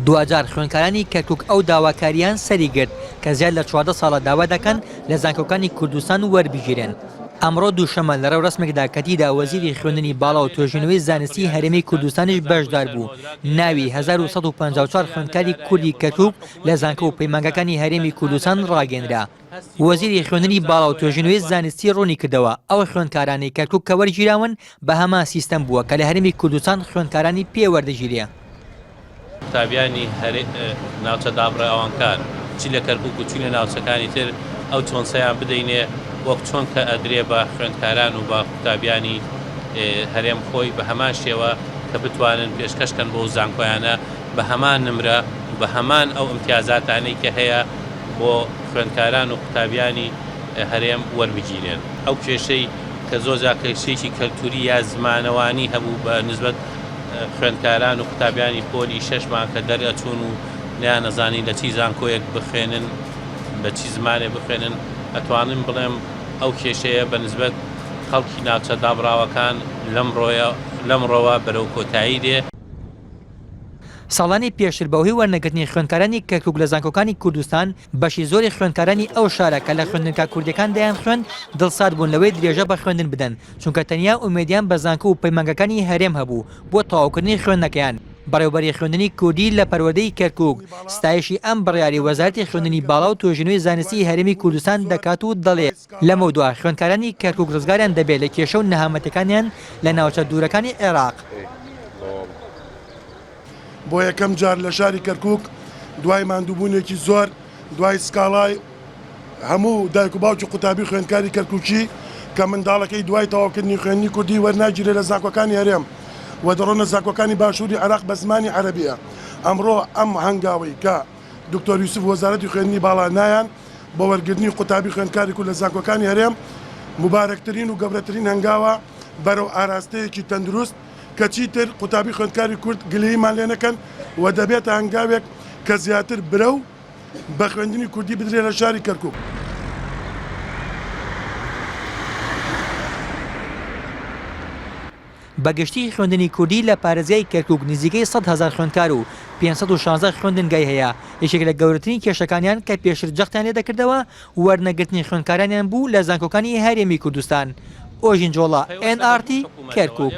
دواجار خوێندکارانی کەرکوک ئەو داواکارییان سەری گرت کە زیاد لە 14 ساڵە داوا دەکەن لە زانکۆکانی کوردستان وەربگیرێن. ئەمڕۆ دووشەممە لە ڕێوڕەسمێکدا کە تییدا وەزیری خوێندنی باڵا و توێژینەوەی زانستیی هەرێمی کوردستانیش بەشدار بوو، ناوی 1154 خوێندکاری کوردی کەرکوک لە زانکۆ و پەیمانگاکانی هەرێمی کوردستان ڕاگەیەنرا. وەزیری خوێندنی باڵا و توێژینەوەی زانستی ڕوونیکردەوە، ئەو خوێندکارانەی کەرکوک کە وەرگیراون بە هەمان سیستەم بووە کە لە هەرێمی کوردستان خوێندکارانی پێ وەردەگیرێ. قوتابیانی ناوچە دابڕاوانکان چی لە کەرکوک و چی لە ناوچەکانی تر ئەو چۆنسەیان بدەینێ وەک چۆن کە ئەدرێ بە خوێندکاران و بە قوتابیانی هەرێم خۆی بە هەمان شێوە کە بتوانن پێشکەش کەن بۆ زانکۆیانە بە هەمان نمرە و بە هەمان ئەو ئیمتیازاتانەی کە هەیە بۆ خوێندکاران و قوتابیانی هەرێم وەربگیرێن. ئەو کێشەی کە زۆر جار کێشەیەکی کەلتوری یا زمانەوانی هەبوو بە نسبەت خوێندکاران و قوتابیانی پۆلی شەشمان کە دەرئەچوون و نەیانەزانی لە چی زانکۆیەک بخوێنن بە چی زمانێ بخوێنن ئەتوانم بڵێم ئەو کێشەیە بە نسبەت خەڵکی ناوچە دابڕاوەکان لەمڕۆیە لەمڕۆوە بەرەو کۆتایی دێ. ساڵانی پێشتر بەهۆی وەرنەگرتنی خوێندکارانی کەرکوک لە زانکۆکانی کوردستان، بەشی زۆری خوێندکارانی ئەو شارە کە لە خوێندنگا کوردیەکان دەیانخوێند دڵسارد بوون لەوەی درێژە بە خوێندن بدەن، چونکە تەنیا ئومێدیان بە زانکۆ و پەیمانگاکانی هەرێم هەبوو بۆ تەواوکردنی خوێندنەکەیان. بەڕێوبەری خوێندنی کوردی لە پەروەردەی کەرکوک ستایشی ئەم بڕیارەی وەزارەتی خوێندنی باڵا و توێژینەوەی زانستیی هەرێمی کوردستان دەکات و دەڵێ، لەمەودوا خوێندکارانی کەرکوک ڕزگاریان دەبێت لە کێشە و نەهامەتیەکانیان لە ناوچە دوورەکانی عێراق. بۆ یەکەم جار لە شاری کەرکوک دوای ماندووبوونێکی زۆر دوای سکاڵای هەموو دایک و باوکی قوتابی خوێندکاری کەرکوکی کە منداڵەکەی دوای تەواوکردنی خوێندنی کوردی وەرناگیرێ لە زانکۆکانی هەرێم و دەڕۆنە زانکۆکانی باشووری عێراق بە زمانی عەرەبیە ئەمڕۆ ئەم هەنگاوەی کە دکتۆر یوسف وەزارەتی خوێندنی باڵا نایان بۆ وەرگرتنی قوتابی خوێندکاری کورد لە زانکۆکانی هەرێم موبارەکترین و گەورەترین هەنگاوە بەرەو ئاراستەیەکی تەندروست کە چیتر قوتابی خوێندکاری کورد گلەییمان لێ نەکەن و دەبێتە هەنگاوێک کە زیاتر برەو بە خوێندنی کوردی بدرێت لە شاری کەرکوک. بە گشتی خوێندنی کوردی لە پارێزگای کەرکوک نزیکەی 100,000 خوێندکار و 516 خوێندنگای هەیە، یەکێک لە گەورەترین کێشەکانیان کە پێشتر جەختیان لێدەکردەوە وەرنەگرتنی خوێندکارانیان بوو لە زانکۆکانی هەرێمی کوردستان. ئۆژین جۆڵا، ئێن ئاڕ تی، کەرکوک.